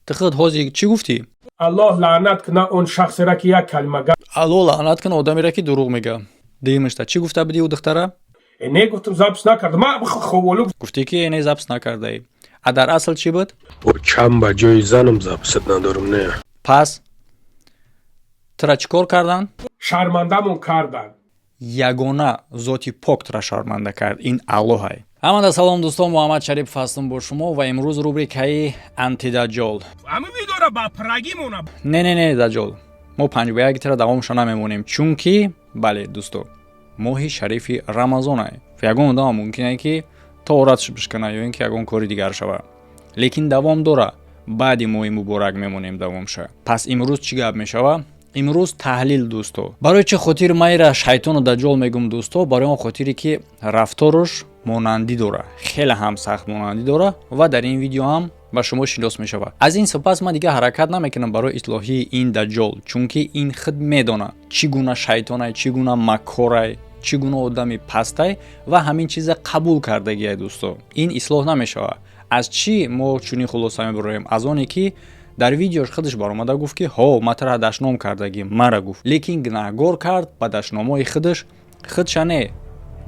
Ту худ ҳозир чӣ гуфтӣ? Аллоҳ лаънат куна он шахсеро, ки як калима гап. Аллоҳ лаънат куна одамеро, ки дурӯғ мега. Дуюмашта чӣ гуфта будӣ ӯ духтара? Не, гуфтам, запись накардам, ман ховолу. Гуфтӣ, ки не, запись накардаӣ. А дар асл чӣ буд? Чам ба ҷои занам запись надорам, не. Пас тура чӣ кор карданд? Шармандамон карданд. Ягона зоти пок тура шарманда кард, ин Аллоҳай. Ҳамада салом, дӯстон, Муҳаммад Шарипов ҳастам бо шумо ва имрӯз рубрикаи антидаҷол. Ҳамин видеора ба прагӣ мона. Не, не, не, даҷол, мо панҷ ба як тира давомша намемонем, чунки, бале, дӯсто, моҳи шарифи Рамазонай. Ягон одам мумкине, ки торатш бишкана ё ин ки ягон кори дигар шава, лекин давом дора, баъди моҳи муборак мемонем давомша. Пас имрӯз чӣ гап мешава? Имрӯз таҳлил, дӯсто. Барои чӣ хотир майра шайтону даҷол мегум, дӯсто? Барои он хотире, ки рафторуш монандӣ дора, хеле ҳам сахт монандӣ дора ва дар ин видео ҳам ба шумо шинос мешавад. Аз ин сипас ман дигар ҳаракат намекунам барои ислоҳии ин даҷол, чунки ин худ медонад, чӣ гуна шайтонай, чӣ гуна маккорай, чӣ гуна одами пастай ва ҳамин чиза қабул кардагиай. Дӯсто, ин ислоҳ намешавад. Аз чӣ мо чунин хулоса мебароем? Аз оне, ки дар видеош худаш баромада гуфт, ки ҳо, ма тара дашном кардагӣ, мара гуфт, лекин гунаҳгор кард ба дашномҳои худаш худша, не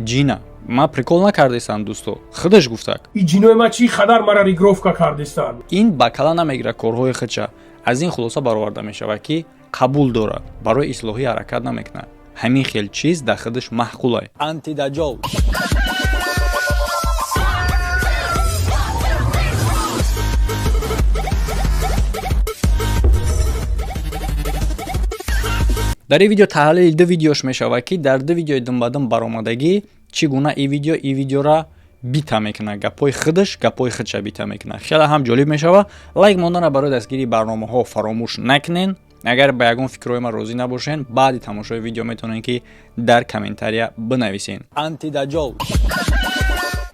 ҷина. Ман прикол накардестам, дӯсто, худаш гуфтак. И ҷинои ма чӣ қадар мара ригровка кардестанд. Ин ба кала намегирад корҳои худша. Аз ин хулоса бароварда мешавад, ки қабул дорад, барои ислоҳӣ ҳаракат намекунад. Ҳамин хел чиз дар худаш маъқулай. Антидаҷол. Дар ин видео таҳлили ду видеош мешавад, ки дар ду видеои думбадум баромадагӣ чӣ гуна и видео и видеора бита мекунад, гапҳои худаш гапҳои худша бита мекунад. Хеле ҳам ҷолиб мешавад. Лайк мондана барои дастгирии барномаҳо фаромӯш накунен. Агар ба ягон фикрҳои ман розӣ набошен, баъди тамошои видео метавонед, ки дар комментария бинависен. Антидаҷол.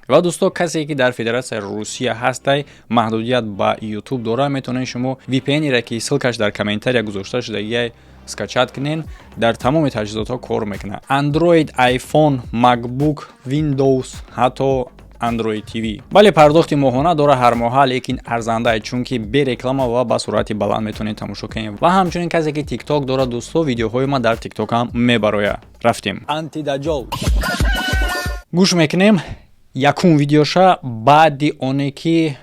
Ва, дӯсто, касе, ки дар Федератсияи Русия ҳастай, маҳдудият ба Ютуб дора, метавонед шумо VPN-ера, ки ссылка ш дар комментария гузошта шудагиай, скачать кунен. Дар тамоми таҷҳизотҳо кор мекунад: Android, iPhone, MacBook, Windows, ҳатто Android TV. Бале, пардохти моҳона дора ҳар моҳа, лекин арзандае, чунки бе реклама ва ба суръати баланд метавонед тамошо кунед. Ва ҳамчунин касе, ки TikTok дорад, дӯсто, видеоҳои ман дар TikTok ҳам мебарояд. Рафтем, антидаҷол гӯш мекунем, якум видеоша, баъди оне ки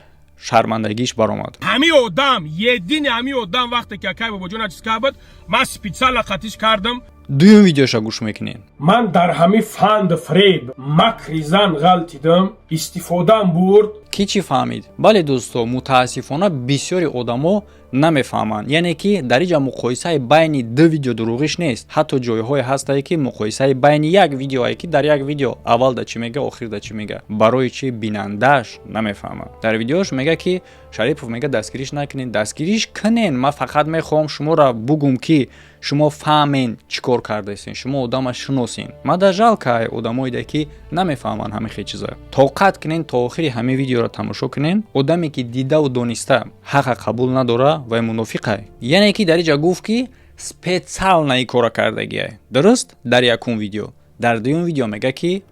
шармандагиш баромад. Ҳамин одам едини, ҳамин одам вақте ки акай Бобоҷона чиз кард, ман специально қатиш кардам. Дуюм видеоша гӯш мекунем. Ман дар ҳамин фанду фреб, макри зан ғалтидам, истифодаам бурд. Кӣ чӣ фаҳмид? Бале, дӯсто, мутаассифона, бисёри одамо намефаҳманд. Яъне ки дар инҷа муқоисаи байни ду видео дурӯғиш нест. Ҳатто ҷойҳое ҳастае, ки муқоисаи байни як видеое, ки дар як видео аввал да чӣ мега, охир да чӣ мега. Барои чӣ бинандааш намефаҳмад? Дар видеош мега, ки Шарипов мега, дастгириш накунед. Дастгириш кунен. Ман фақат мехоҳам шуморо бугум, ки шумо фаҳмен, чӣ кор кардаистен, шумо одама шиносен. Ма да жалко одамоеда, ки намефаҳманд ҳамин хел чиза. Тоқат кунен, то охири ҳамин видеоро тамошо кунен. Одаме, ки дидаву дониста ҳаққа қабул надора, вай мунофиқай. Яъне ки дар инҷа гуфт, ки специально ин кора кардагиай, дуруст? Дар якум видео. Дар дуюм видео мега, ки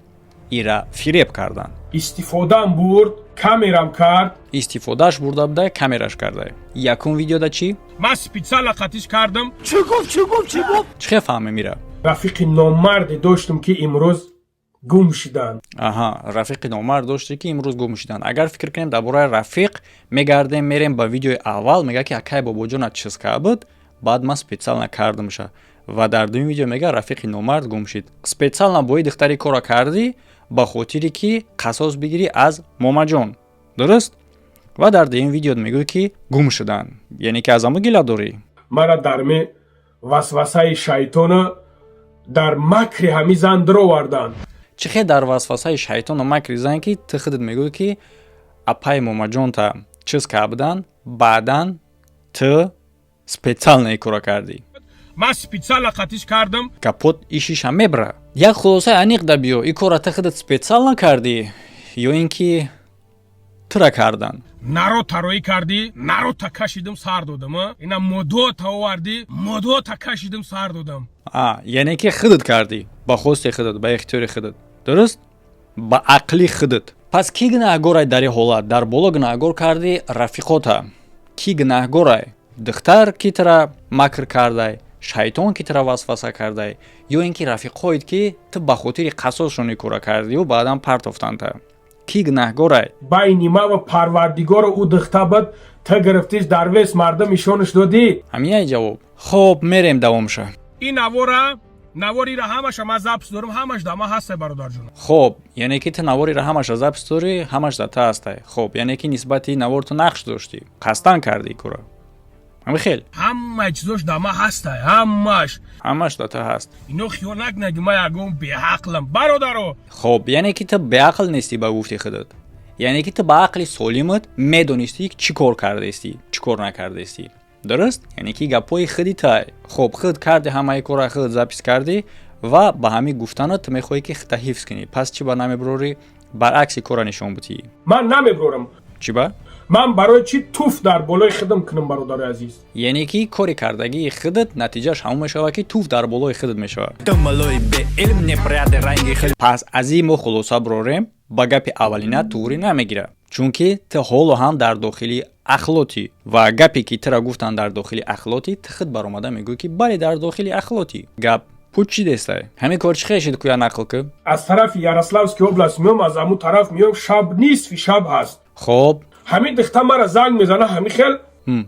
ира фиреб карданд. Истифодаам бурд, камерам кард. Истифодааш бурда буда, камераш карда. Якум видеода чӣ? Ман специально қатиш кардам. Чӣ гуфт, чӣ гуфт, чӣ гуфт? Чӣ хел фаҳмем ира? Рафиқи номарде доштум, ки имрӯз гум шиданд. Аҳа, рафиқи номард доште, ки имрӯз гум шиданд. Агар фикр кунем дар бораи рафиқ, мегардем, мерем ба видеои аввал. Мега, ки акай Бобоҷона чиз кард буд, баъд ман специально кардамша. Ва дар дуюм видео мега, рафиқи номард гум шид. Специально бо и духтари кора кардӣ, ба хотире ки қасос бигирӣ аз Момаҷон, дуруст? Ва дар дуюм видео мегӯй, ки гум шуданд, яъне ки аз ҳамо гила дорӣ. Мара дар васвасаи шайтона, дар макри ҳамин зан дароварданд. Чӣ хел дар васвасаи шайтону макри зан, ки ту худат мегӯй, ки апаи Момаҷонта чиз кард буданд, баъдан ту специально ин кора кардӣ? Ман специально қатиш кардам. Капот ишиша мебра. Як хулосаи аниқ да биё: ин кора ту худат специально кардӣ ё ин ки тура кардан? Наро тароӣ кардӣ, наро та кашидим, сар додам. Ина модота овардӣ, модота кашидим, сар додам. А, яъне ки худат кардӣ, ба хости худат, ба ихтиёри худат, дуруст? Ба ақли худат. Пас кӣ гунаҳгорай дар ин ҳолат? Дар боло гунаҳгор кардӣ рафиқота. Ки гунаҳгорай? Духтар, ки тара макр кардай, шайтон, ки тара васваса кардай, ё ин ки рафиқҳоед, ки ту ба хотири қасосшон ин кора кардию баъдан партофтанта? Ки гунаҳгорай? Байни ма ва Парвардигору ӯ духта буд. Ту гирифтиш, дар вес мардум ишонаш додӣ. Ҳамияй ҷавоб. Хоб, мерем давомша. Ин навора, наворира ҳамаша ман запись дорам, ҳамаш да ман ҳастай, бародарҷон. Хоб, яъне ки ту наворира ҳамаша запись дорӣ, ҳамаш да та ҳастай. Хоб, яъне ки нисбати навор ту нақш доштӣ, қасдан кардӣ кора, ҳами хел? Ҳамаи чизош да ман ҳастай, ҳамаш. Ҳамаш да ту ҳаст. Ино хиёл накунад, ки ман ягон беақлам, бародаро. Хоб, яъне ки ту беақл нестӣ, ба гуфти худат. Яъне ки ту ба ақли солимат медонистӣ, чӣ кор кардаистӣ, чӣ кор накардаистӣ, дуруст? Яъне ки гапҳои худи тай. Хоб, худ карди ҳамаи кора, худ запись кардӣ ва ба ҳамин гуфтанат ту мехоҳӣ, ки худта ҳифз кунӣ. Пас чӣ ба намебурорӣ, баръакси кора нишон бутӣ? Ман намебурорам. Чӣ ба? Ман барои чӣ туф дар болои худам кунам, бародари азиз? Яъне ки кори кардагии худат натиҷааш ҳамон мешавад, ки туф дар болои худат мешавад. Пас аз ин мо хулоса бурорем: ба гапи аввалина туғрӣ намегирад, чунки ту ҳоло ҳам дар дохили ахлотӣ ва гапе ки тура гуфтанд, дар дохили ахлотӣ, ту худ баромада мегӯӣ, ки бале, дар дохили ахлотӣ. Гап пуч чӣ дестай? Ҳамин кор чӣ хел шид, куя нақл ки. Аз тарафи Ярославский область меом, аз аму тараф меом, шаб, нисфи шаб ҳаст. Ҳамин духта мара занг мезана, ҳамин хел.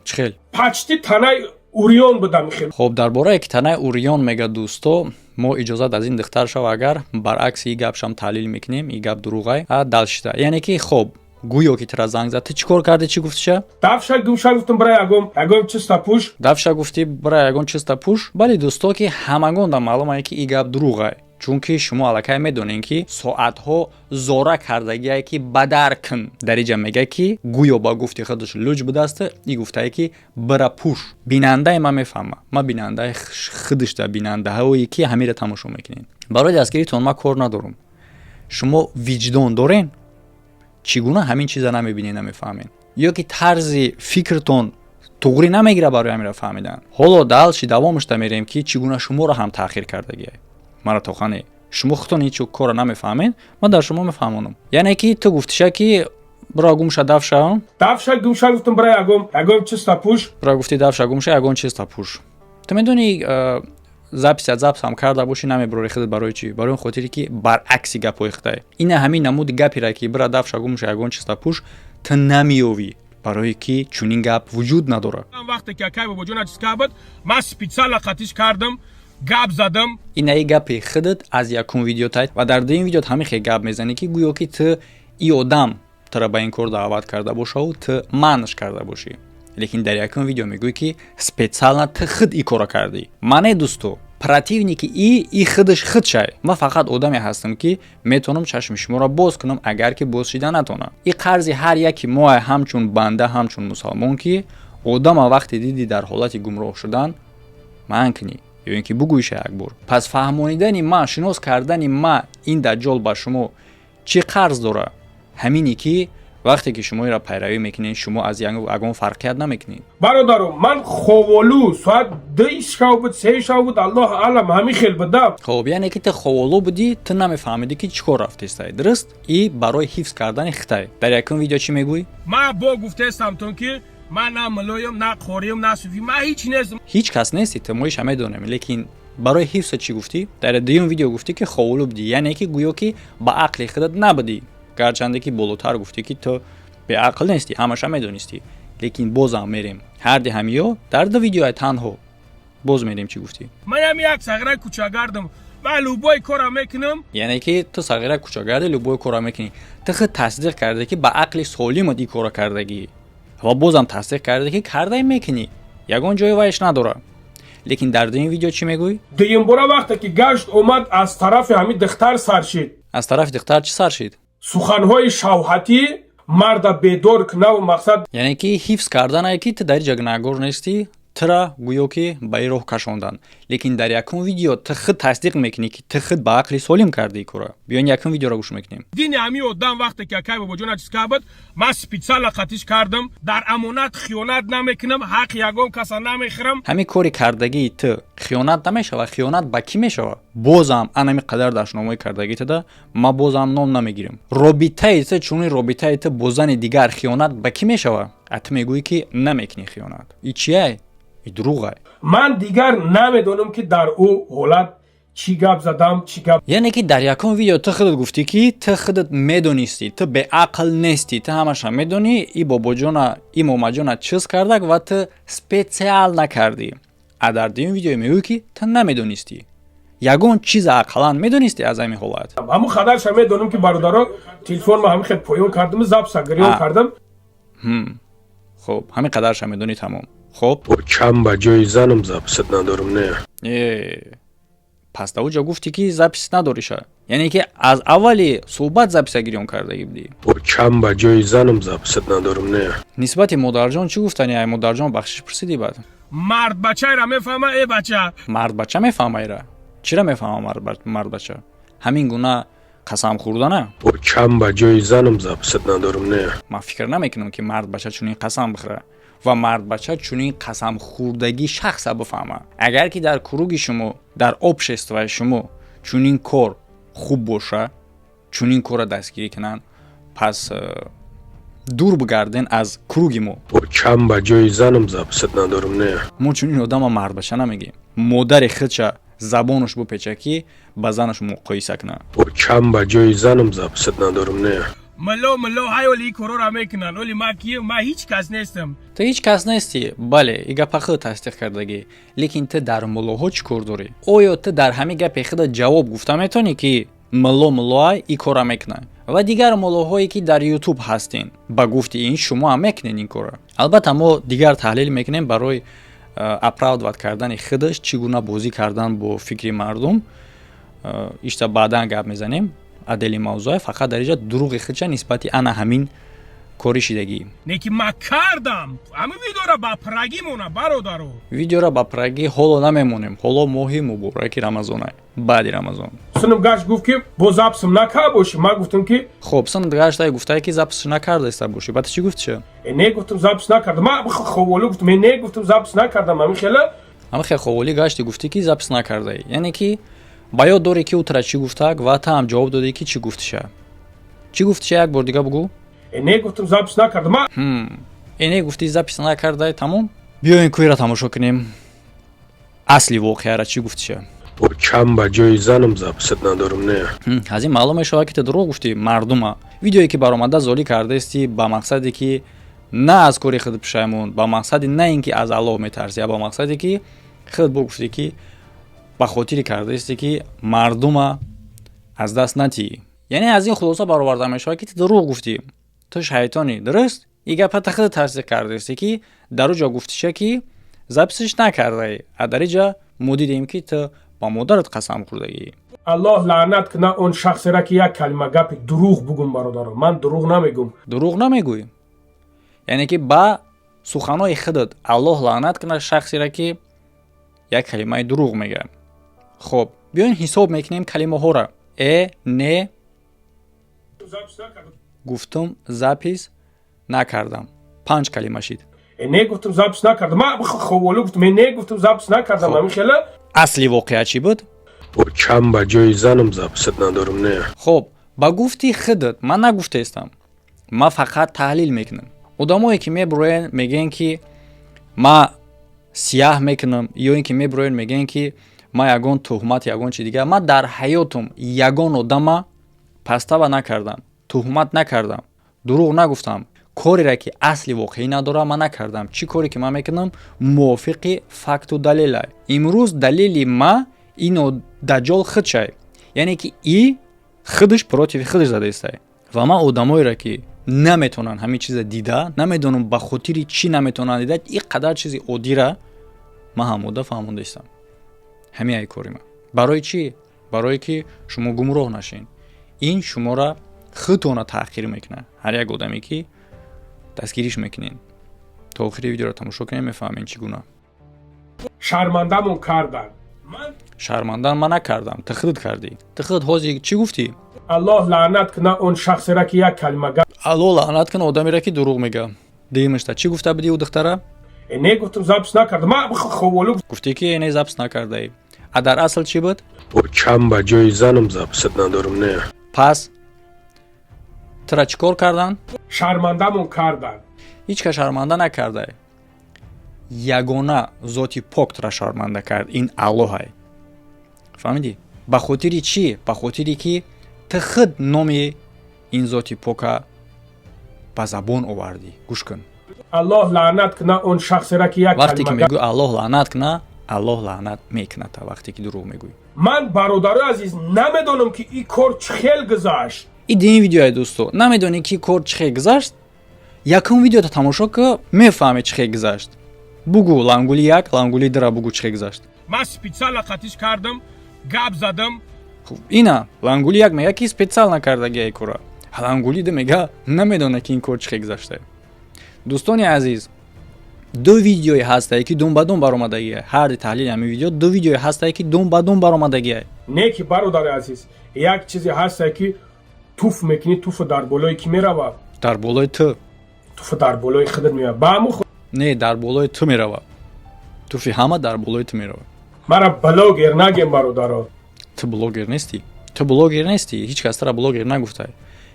Чӣ хел? Почти танаи уриён будам хел. Хоб, дар борае ки танаи уриён мега, дӯсто, мо иҷозат аз ин духтар шав, агар баръакси и гапшам таҳлил мекунем, и гап дурӯғай дал шида. Яъне ки, хоб, гӯё ки тира занг зад, ту чӣ кор кардӣ, чӣ гуфтиша? Дафша гумша, гуфтам, бира, ягон чиста пӯш. Дафша гуфтӣ, бира, ягон чиста пӯш. Бале, дӯсто, ки ҳамагонда маълумае, ки и гап дурӯғай, чунки шумо аллакай медонед, ки соатҳо зора кардагие, ки бадар кун. Дар иҷа мега, ки гӯё ба гуфти худаш луҷ будааст, и гуфтае, ки бира, пӯш. Бинандаи ман мефаҳма, ман бинандаи худашда, бинандаҳое ки ҳамира тамошо мекунед, барои дастгиритон ман кор надорам. Шумо виҷдон дорен? Чӣ гуна ҳамин чиза намебинед, намефаҳмед, ё ки тарзи фикртон туғрӣ намегирад барои ҳамира фаҳмидан? Ҳоло дальше давомашда мерем, ки чӣ гуна шуморо ҳам таъхир кардагиай. Мара тохане, шумо худтон ҳеҷ кора намефаҳмед, ман дар шумо мефаҳмонам. Яъне ки ту гуфтиша, ки бира, гумша, дафша. Дафша гумша, гуфтам, бира, ягон чиста пӯш. Бира, гуфти, дафша гумша, ягон чиста пӯш. Ту медонӣ, запись записам карда бошӣ, намебурори худат. Барои чӣ? Барои он хотире, ки баръакси гапҳои худай. Ина ҳамин намуди гапера, ки бира, дафша гумша, ягон чиста пӯш, ту намеёвӣ, барое ки чунин гап вуҷуд надорад. Вақте ки акай Бобоҷон чиз кард, ман специально қатиш кардам, гап задам. Инаи гапи худат аз якум видеотай ва дар дуюм видеот ҳамин хел гап мезанӣ, ки гӯё ки ту и одам тура ба ин кор даъват карда бошаву ту манаш карда бошӣ. Лекин дар якум видео мегӯӣ, ки специально ту худ и кора кардӣ. Мане, дӯсто, противники и худаш худшай. Ман фақат одаме ҳастам, ки метавонам чашми шуморо боз кунам, агар ки боз шида натонам. И қарзи ҳар яки мо, ҳамчун банда, ҳамчун мусалмон, ки одама вақте диди дар ҳолати гумроҳ шудан, манъ кунӣ ё ин ки бугӯиша як бор. Пас фаҳмонидани ман, шинос кардани ма ин даҷҷол ба шумо чӣ қарз дора? Ҳамине ки вақте ки шумо инро пайравӣ мекунед, шумо аз ягон фарқият намекунед. Бародаро, ман ховолу, соат 2 шав буд, 3 шав буд, аллоҳ алам, ҳамин хел буда. Хоб, яъне ки ту ховолу будӣ, ту намефаҳмидӣ, ки чӣ кор рафтестай, дуруст? И барои ҳифз кардани хитай дар якум видео чӣ мегӯӣ? Ман бо гуфтаестамтон, ки ман на мулоям, на қориям, на суфӣ, ман ҳеҷ нестам. Ҳеҷ кас нести ту, мо иша медонем, лекин барои ҳифза чӣ гуфтӣ? Дар дуюм видео гуфтӣ, ки ховолу будӣ, яъне ки гӯё ки ба ақли худат набудӣ, гарчанде ки болотар гуфтӣ, ки ту беақл нестӣ, ҳамаша медонистӣ. Лекин бозам мерем, ҳарди ҳамиё дар ду видеои танҳо боз мерем, чӣ гуфтӣ? Ман ҳам як сағираи кӯчагардам ва любой кора мекунам. Яъне ки ту сағира кӯчагарди, любой кора мекунӣ. Ту худ тасдиқ кардӣ, ки ба ақли солимат ин кора кардагӣ, ва бозам тасдиқ кардӣ, ки кардай, мекунӣ, ягон ҷои вайш надорад. Лекин дар дуюм видео чӣ мегӯӣ? Дуюмбора вақте ки гашт омад, аз тарафи ҳамин духтар сар шид. Аз тарафи духтар чӣ сар шид? Суханҳои шавҳатӣ, марда бедор кунаву мақсад. Яъне ки ҳифз карданае, ки ту дар ҷа гунаҳгор нестӣ. Тира гӯё ки ба ин роҳ кашонданд, лекин дар якум видео ту худ тасдиқ мекунӣ, ки ту худ ба ақли солим кардӣ кора. Биён, якум видеоро гӯш мекунем. Дини ҳами одам, вақте ки акай Бобоҷона чиз кабад, ман специально қатиш кардам. Дар амонат хиёнат намекунам, ҳаққи ягон каса намехӯрам. Ҳамин кори кардагии ту хиёнат намешавад? Хиёнат ба кӣ мешавад? Бозам анами қадар дашномои кардагии туда ман бозам ном намегирам. Робитаи ту, чунин робитаи ту бо зани дигар хиёнат ба кӣ мешавад? А ту мегӯӣ, ки намекунӣ хиёнат. И чияй? И дурӯғай. Ман дигар намедонам, ки дар ӯ ҳолат чӣ гап задам, чӣ гап. Яъне ки дар якум видео ту худат гуфтӣ, ки ту худат медонистӣ, ту беақл нестӣ, ту ҳамаша медонӣ. И Бобоҷона, и Момаҷона чиз кардак ва ту специал накардӣ. А дар дуюм видео мегӯӣ, ки ту намедонистӣ. Ягон чиза ақаллан медонистӣ аз ҳамин ҳолат? Ҳамун хадарша медонам, ки, бародаро, телефон ма ҳамин хел поён кардам, запись а гирён кардам. Хуб, ҳамин қадарша медонӣ, тамом. Хуб. Чам ба ҷои занам запись ат надорам, не. Пас дар ҷо гуфтӣ, ки запись надориша, яъне ки аз аввали суҳбат запись а гирён кардагӣ будӣ. Чам ба ҷои занам запись ат надорам, не. Нисбати модарҷон чӣ гуфтани? Ай модарҷон бахшиш пурсидӣ баъд? Мардбачаеро мефаҳма, э бача. Мардбача мефаҳма ира? Чира мефаҳма мардбача ҳамин гуна қасам хӯрдана? Чам ба ҷои занам запись ат надорам, не. Ман фикр намекунам, ки мардбача чунин қасам бихӯра ва мардбача чунин қасамхӯрдагӣ шахса бифаҳма. Агар ки дар круг и шумо, дар общество и шумо чунин кор хуб боша, чунин корро дастгирӣ кунанд, пас дур бигарден аз круг и мо. Чам ба ҷои занам запись ат надорам, не. Мо чунин одама мардбача намегем. Модари худша забонаш бупеча, ки ба занаш муқоиса кунад. Чам ба ҷои занам запись ат надорам, не. Мало, мало ҳай, оли корора мекунанд. Оли ма ки? Ма ҳеҷ кас нестам. Ту ҳеҷ кас нестӣ, бале, и гапа худ тасдиқ кардагӣ, лекин ту дар муллоҳо чӣ кор дорӣ? Оё ту дар ҳамин гапи худа ҷавоб гуфта метавонӣ, ки мулло муллоай и кора мекунад ва дигар муллоҳое, ки дар Ютуб ҳастен, ба гуфти ин шумо ҳам мекунед ин кора? Албатта, мо дигар таҳлил мекунем. Барои оправдывать кардани худаш, чӣ гуна бозӣ кардан бо фикри мардум, ишта баъдан гап мезанем. Отдельный мавзӯе. Фақат дар инҷа дурӯғи худша нисбати ана ҳамин кори шидагӣ. Не, ки ма кардам. Ҳамин видеора ба прагӣ мона, бародаро. Видеора ба прагӣ ҳоло намемонем. Ҳоло моҳи мубораки Рамазона, баъди Рамазон. Синам гашт, гуфт, ки бо запись м накарда бошӣ. Ман гуфтам, ки Хоб, синат гаштае, гуфтае, ки запись накардаиста бошӣ. Баъд чӣ гуфтиша? Не, гуфтам, запись накардам. Ман ховолӣ гуфтам, не, гуфтам, запись накардам. Ҳамин хела. Ҳамин хел ховолӣ гашти, гуфтӣ, ки запись накардаӣ. Яъне ки ба ёд дорӣ, ки ӯ тура чӣ гуфтак, ва та ҳам ҷавоб додӣ, ки чӣ гуфтиша. Чӣ гуфтиша, як бор дига бугӯ. Не, гуфтам, запись накардам. Ман Не, гуфтӣ, запись накардаи, тамом. Биёем, кӯира тамошо кунем, асли воқеара чӣ гуфтиша. Чам ба ҷои занам запись ат надорам, не. Аз ин маълум мешавад, ки ту дурӯғ гуфтӣ мардума. Видеое, ки баромада золӣ кардаисти, ба мақсаде ки на аз кори худ пушаймон, ба мақсади на ин ки аз Аллоҳ метарсӣ, а ба мақсаде ки худ бо гуфтӣ, ки ба хотири кардаисте, ки мардума аз даст натиҳӣ. Яъне аз ин хулоса бароварда мешавад, ки ту дурӯғ гуфтӣ, ту шайтонӣ. Дуруст, и гапа та худ тасдиқ кардаисте, ки дар ӯ ҷо гуфтиша, ки запись ш накардаӣ, а дар иҷа мо дидем, ки ту ба модарат қасам хӯрдагӣ. Аллоҳ лаънат куна он шахсера, ки як калима гапи дурӯғ бугум. Бародаро, ман дурӯғ намегум. Дурӯғ намегӯӣ, яъне ки ба суханои худат Аллоҳ лаънат кунад шахсеро, ки як калимаи дурӯғ мегӯяд. Хоб, биёин, ҳисоб мекунем калимаҳоро. Э, не, гуфтум, запись накардам, панҷ калима шид. Не, гуфтам, запись накардам. Ман ховолӣ гуфтам, не, гуфтам, запись накардам. Ҳамин хела. Асли воқеа чӣ буд? Чам ба ҷои занам запись ат надорам, не. Хоб, ба гуфти худат, ман нагуфтаистам, ман фақат таҳлил мекунам. Одамое, ки мебуроянд, мегӯянд, ки ман сияҳ мекунам, ё ин ки мебуроянд, мегӯянд, ки ман ягон туҳмат, ягон чи дигар, ман дар ҳаётум ягон одама пастава накардам, туҳмат накардам, дурӯғ нагуфтам. Кореро, ки асли воқеӣ надорам, ман накардам. Чӣ коре ки ман мекунам, мувофиқи факту далела. Имрӯз далели ма ино даҷҷол худшай, яъне ки и худаш против худаш задаистай. Ва ман одамоеро, ки наметавонанд ҳамин чиза дида, намедонам ба хотири чӣ наметавонанд дида ин қадар чизи оддира, ман ҳамода фаҳмондаистам. Ҳамин ай кори ман. Барои чӣ? Барое ки шумо гумроҳ нашед. Ин шуморо худтона таъхир мекунад, ҳар як одаме, ки дастгириш мекунед. То охири видеоро тамошо кунед, мефаҳмед, чӣ гуна. Шармандамон карданд. Шармандан ман накардам, ту худат кардӣ. Ту худ ҳозир чӣ гуфтӣ? Аллоҳ лаънат куна он шахсеро, ки як калима гап Аллоҳ лаънат куна одамеро, ки дурӯғ мега. Дуюмашта чӣ гуфта будӣ ӯ духтара? Не, гуфтам, запись накардам, ман ховолу. Гуфтӣ, ки не, запись накардаӣ. А дар асл чӣ буд? Чам ба ҷои занам запись надорам, не. Пас тура чӣ кор карданд? Шармандамон карданд. Ҳеҷ кас шарманда накардай. Ягона зоти пок тура шарманда кард, ин Аллоҳай. Фаҳмидӣ? Ба хотири чӣ? Ба хотире ки ту худ номи ин зоти пока ба забон овардӣ. Гӯш кун. Аллоҳ лаънат куна он шахсеро, ки як Вақте ки мегӯй «Аллоҳ лаънат куна», Аллоҳ лаънат мекунад та, вақте ки дурӯғ мегӯӣ. Ман, бародарои азиз, намедонам, ки ин кор чӣ хел гузашт. И дини видеои, дӯсто, намедонӣ, ки кор чӣ хел гузашт? Якум видеото тамошо ки, мефаҳмӣ, чӣ хел гузашт. Бугӯ, лангули як, лангули дира, бугӯ, чӣ хел гузашт. Ман специально қатиш кардам, гап задам. Хуб, ина лангули як мега, ки специально кардагиай кора. Лангули ду мега, намедона, ки ин кор чӣ хел гузашта. Дӯстони азиз, ду видеое ҳастае, ки дум ба дум баромадагия. Ҳарди таҳлили ҳамин видео ду видеое ҳастае, ки дум ба дум баромадагия. Не, ки, бародари азиз, як чизе ҳастае, ки туф мекунӣ, туфу дар болои кӣ меравад? Дар болои ту. Туфу дар болои худат меояд, ба ҳамун. Не, дар болои ту меравад. Туфи ҳама дар болои ту меравад. Мара блогер нагем, бародаро. Ту блогер нестӣ, ту блогер нестӣ, ҳеҷ кас тура блогер нагуфтай.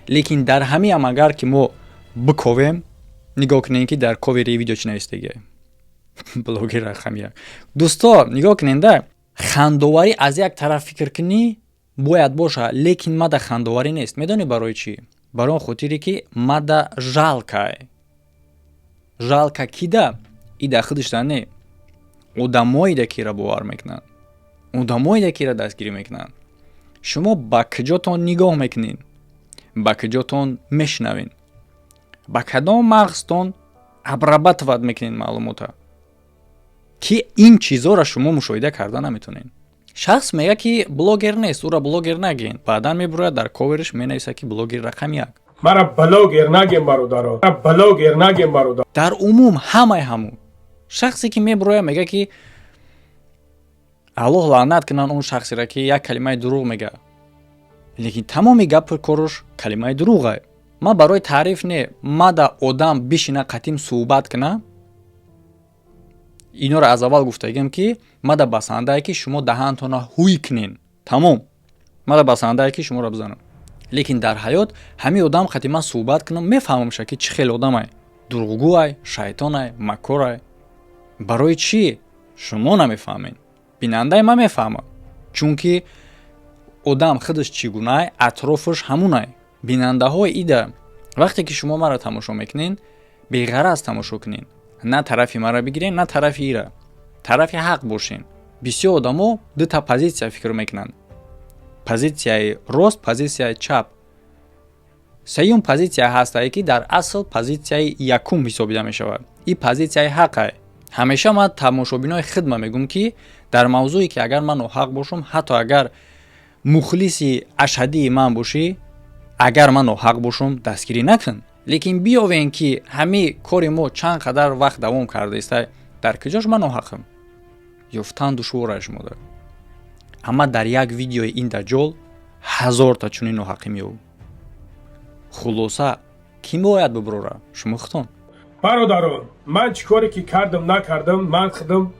Лекин дар ҳамиам агар ки мо биковем, нигоҳ кунем, ки дар ковери видео чӣ навистагия: блогер рақами як. Дӯсто, нигоҳ куненда, хандоварӣ аз як тараф фикр кунӣ бояд боша, лекин мада хандоварӣ нест. Медонӣ барои чӣ? Барои он хотире, ки мада жалко. Жалко кида? Ида худашда не, одамоида кира бовар мекунанд, одамоида кира дастгирӣ мекунанд. Шумо ба куҷотон нигоҳ мекунед, ба куҷотон мешунавед, ба кадом мағзтон обрабатывать мекунед маълумота, ки ин чизоро шумо мушоҳида карда наметонед? Шахс мега, ки блогер нест, ӯро блогер нагӯен. Баъдан мебурояд, дар коверш менависад, ки блогер рақами як. Мара блогер нагем, бародаро, блогер нагем, бародар. Дар умум ҳамаи ҳамун шахсе, ки мебурояд, мега, ки Аллоҳ лаънат кунанд он шахсеро, ки як калимаи дурӯғ мега, лекин тамоми гапи кораш калимаи дурӯғае. Ман барои таъриф не, мада одам бишина, қатим суҳбат куна. Инора аз аввал гуфтагим, ки мада басандае, ки шумо даҳантона ҳуй кунен, тамом. Мада басандае, ки шуморо бизанам, лекин дар ҳаёт ҳамин одам қати ман суҳбат кунам, мефаҳмамша, ки чӣ хел одамай: дурӯғгӯай, шайтонай, макорай. Барои чӣ шумо намефаҳмед? Бинандаи ман мефаҳмад, чунки одам худаш чӣ гунай, атрофаш ҳамунай. Бинандаҳои ида, вақте ки шумо маро тамошо мекунед, беғараз тамошо кунед, на тарафи маро бигиред, на тарафи ира, тарафи ҳақ бошен. Бисёр одамо дута позитсия фикр мекунанд: позитсияи рост, позитсияи чап. Сеюм позитсия ҳастае, ки дар асл позитсияи якум ҳисобида мешавад. Ин позитсияи ҳақае. Ҳамеша ман тамошобинои хидма мегӯм, ки дар мавзӯе, ки агар ман ноҳақ бошам, ҳатто агар мухлиси ашаддии ман бошӣ, агар ман ноҳақ бошам, дастгирӣ накун. Лекин биёвем, ки ҳамин кори мо чанд қадар вақт давом кардаиста, дар куҷош ман ноҳақам, ёфтан душвора шумода. Амма дар як видеои ин даҷҷол ҳазорта чунин ноҳақӣ меёб. Хулоса, кӣ бояд бибурора? Шумо худтон. Бародарон, ман чӣ коре ки кардам, накардам, ман худам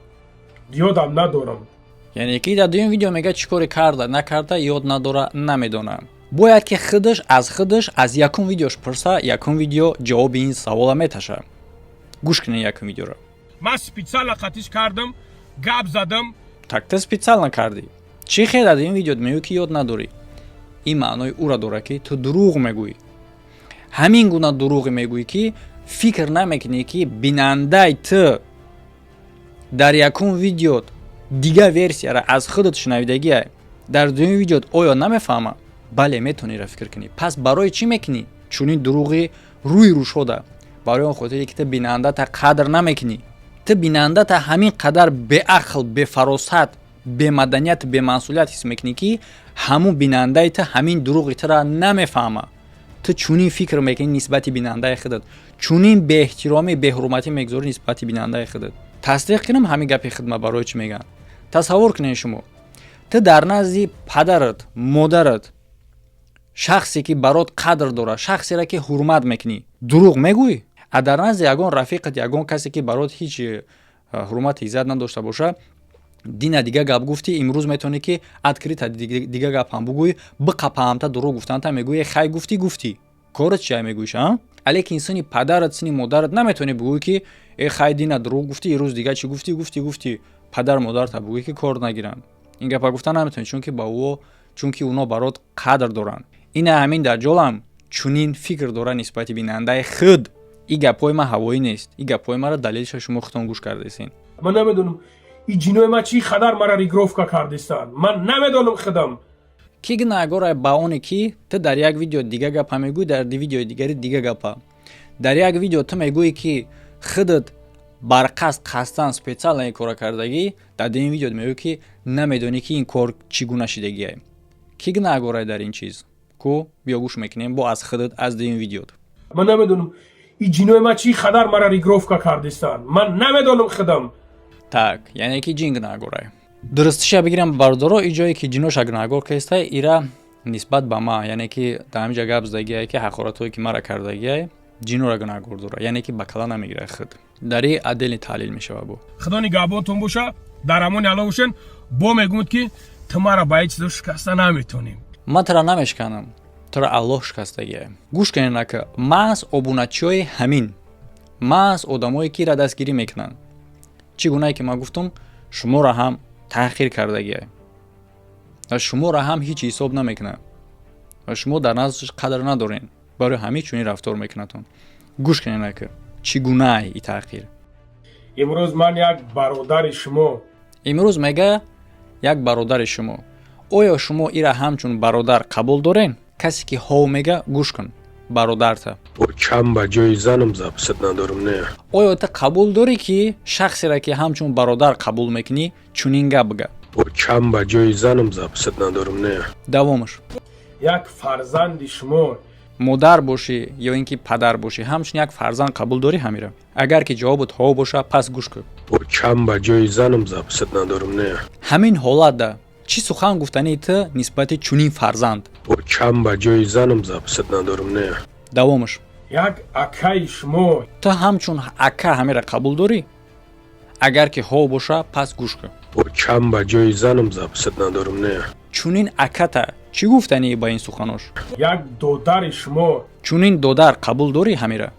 ёдам надорам. Яъне ки дар дуюм видео мега, чӣ коре карда, накарда, ёд надора, намедонам. Бояд ки худаш аз худаш аз якум видеош пурса. Якум видео ҷавоби ин савола меташа. Гӯш кунед якум видеоро. Ман специально қатиш кардам, гап задам. Так, ты специально кардӣ. Чӣ хел дар дуюм видео мегӯӣ, ки ёд надорӣ? Ин маънои ӯра дорад, ки ту дурӯғ мегӯӣ. Ҳамин гуна дурӯғе мегӯӣ, ки фикр намекунӣ, ки бинандаи ту дар якум видеот дигар версияра аз худат шунавидагия, дар дуюм видеот оё намефаҳма? Бале, метавонӣ фикр кунӣ. Пас барои чӣ мекунӣ чунин дурӯғи рӯи рӯшода? Барои он хотире, ки ту бинандата қадр намекунӣ. Ту бинандата ҳамин қадар беақл, бефаросат, бемаданият, бемасъулият ҳис мекунӣ, ки ҳамун бинандаи ту ҳамин дурӯғи тура намефаҳма. Ту чунин фикр мекунӣ нисбати бинандаи худат, чунин беэҳтиромӣ, беҳурматӣ мегузорӣ нисбати бинандаи худат. Тасдиқ кунам ҳамин гапи хидма. Барои чӣ мегӯянд? Тасаввур кунед, шумо, ту дар назди падарат, модарат, шахсе ки барот қадр дорад, шахсеро ки ҳурмат мекунӣ, дурӯғ мегӯӣ, а дар назди ягон рафиқат, ягон касе ки барот ҳеҷ ҳурмати иззат надошта боша, дина дига гап гуфтӣ, имрӯз метавонӣ ки открыто дига гап ҳам бугӯӣ, биқапаамта дурӯғ гуфтанта мегӯӣ: «Хай, гуфтӣ, гуфтӣ, корат чия?» мегӯиш, а лекин сини падарат, сини модарат наметавонӣ бугӯӣ ки: «Э, хай, дина дурӯғ гуфтӣ, ирӯз дига чӣ гуфтӣ, гуфтӣ, гуфтӣ». Падар модарта бугӯӣ ки кор нагиранд, ин гапа гуфта наметавонӣ, чунки ба ӯ, чунки уно барот қадр доранд. Ина ҳамин даҷҷолам чунин фикр дорад нисбати бинандаи худ. И гапҳои ман ҳавоӣ нест, и гапҳои маро далелша шумо худтон гӯш кардесен. Ман намедонам, и ҷинои ман чӣ қадар мара регировка кардистанд, ман намедонам худам. Ки гунаҳгор ба оне ки ту дар як видео дига гапа мегӯӣ, дар видеои дигари дига гапа? Дар як видео ту мегӯӣ ки худат барқасд, қасдан, специально ин кора кардагӣ, дар дуюм видео мегӯӣ ки намедонӣ ки ин кор чӣ гуна шидагиае. Ки гунаҳгорай дар ин чиз? Ку биё, гӯш мекунем бо аз худат, аз дуюм видеот. Ман намедонам, и ҷинои ман чӣ қадар мара регировка кардистанд, ман намедонам худам. Так, яъне ки ҷин гунаҳгорай. Дурустиша бигирам, бардоро, и ҷое ки ҷиноша гунаҳгор кестай, ира нисбат ба ма, яъне ки дар ҳамин ҷа гап задагиае ки ҳақоратҳое ки мара кардагиае, ҷинора гунаҳгор дора, яъне ки ба кала намегирад худ. Дар и отдельный таҳлил мешава бо. Худо нигаҳбонтон боша, дар амони Алло бошен. Бо мегӯяд ки ту мара ба ҳеҷ чизо шикаста наметонем. Ман тура намешиканам, тура Аллоҳ шикастагиае. Гӯш кунед, ака, маҳз обуначиҳои ҳамин, маҳз одамое ки ира дастгирӣ мекунанд, чӣ гунае ки ман гуфтам, шуморо ҳам таҳқир кардагиае ва шуморо ҳам ҳеҷ ҳисоб намекунад ва шумо дар наздаш қадр надорен. Барои ҳамин чунин рафтор мекунадтон. Гӯш кунед, ака, чӣ гунае и таҳқир. Имрӯз ман як бародари шумо. Имрӯз мега як бародари шумо. Оё шумо ира ҳамчун бародар қабул дорен? Касе ки ҳов мега, гӯш кун бародарта. Чам ба ҷои занам записать надорам, не. Оё ту қабул дорӣ ки шахсеро ки ҳамчун бародар қабул мекунӣ, чунин гап бига? Чам ба ҷои занам записать надорам, не. Давомаш. Як фарзанди шумо. Модар бошӣ ё ин ки падар бошӣ, ҳамчун як фарзанд қабул дорӣ ҳамира? Агар ки ҷавобут ҳов боша, пас гӯш кун. Чам ба ҷои занам записать надорам, не. Ҳамин ҳолатда чӣ сухан гуфтании ту нисбати чунин фарзанд? Чам ба ҷои занам записать надорам, не. Давомаш. Як акаи шумо. Ту ҳамчун ака ҳамира қабул дорӣ? Агар ки ҳов боша, пас гӯш кун. Чам ба ҷои занам записать надорам, не. Чунин аката чӣ гуфтанӣ ба ин суханош? Як додари шумо. Чунин додар қабул дорӣ ҳамира?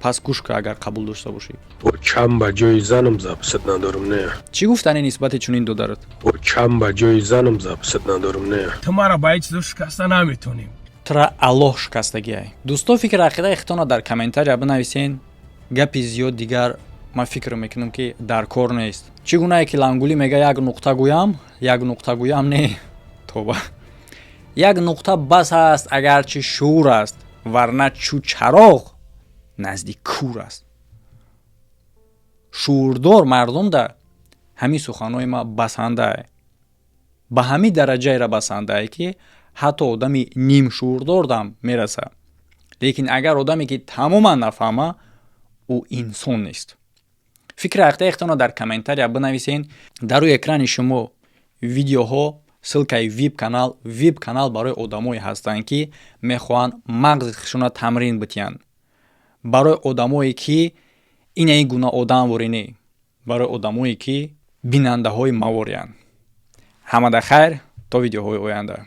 Пас гӯш кун, агар қабул дошта бошӣ. Чам ба ҷои занам записать надорам, не. Чӣ гуфтанӣ нисбати чунин додарат? Чам ба ҷои занам записать надорам, не. Ту мара ба ҳеҷ чизо шикаста наметонем. Тура Аллоҳ шикастагиай. Дӯсто, фикр ақидаи худтонро дар комментария бинависен. Гапи зиёд дигар ман фикр мекунам ки дар кор нест. Чӣ гунае ки Лангулӣ мега, як нуқта гӯям, як нуқта гӯям, не, тоба, як нуқта бас аст, агарчи шуур аст, варна чӯ чароғ назди кур аст. Шуурдор мардумда ҳамин суханҳои ма басандае, ба ҳамин дараҷаеро басандае, ки ҳатто одами нимшуурдордам мераса. Лекин агар одаме ки тамоман нафаҳма, ӯ инсон нест. Фикри ақидаи худтонро дар комментария бинависен. Дар рӯи экрани шумо видеоҳо, ссылкаи вип канал. Вип канал барои одамое ҳастанд, ки мехоҳанд мағзи худшонро тамрин битиҳанд, барои одамое ки ина ин гуна одам воринӣ, барои одамое ки бинандаҳои мавориянд. Ҳамада хайр, то видеоҳои оянда.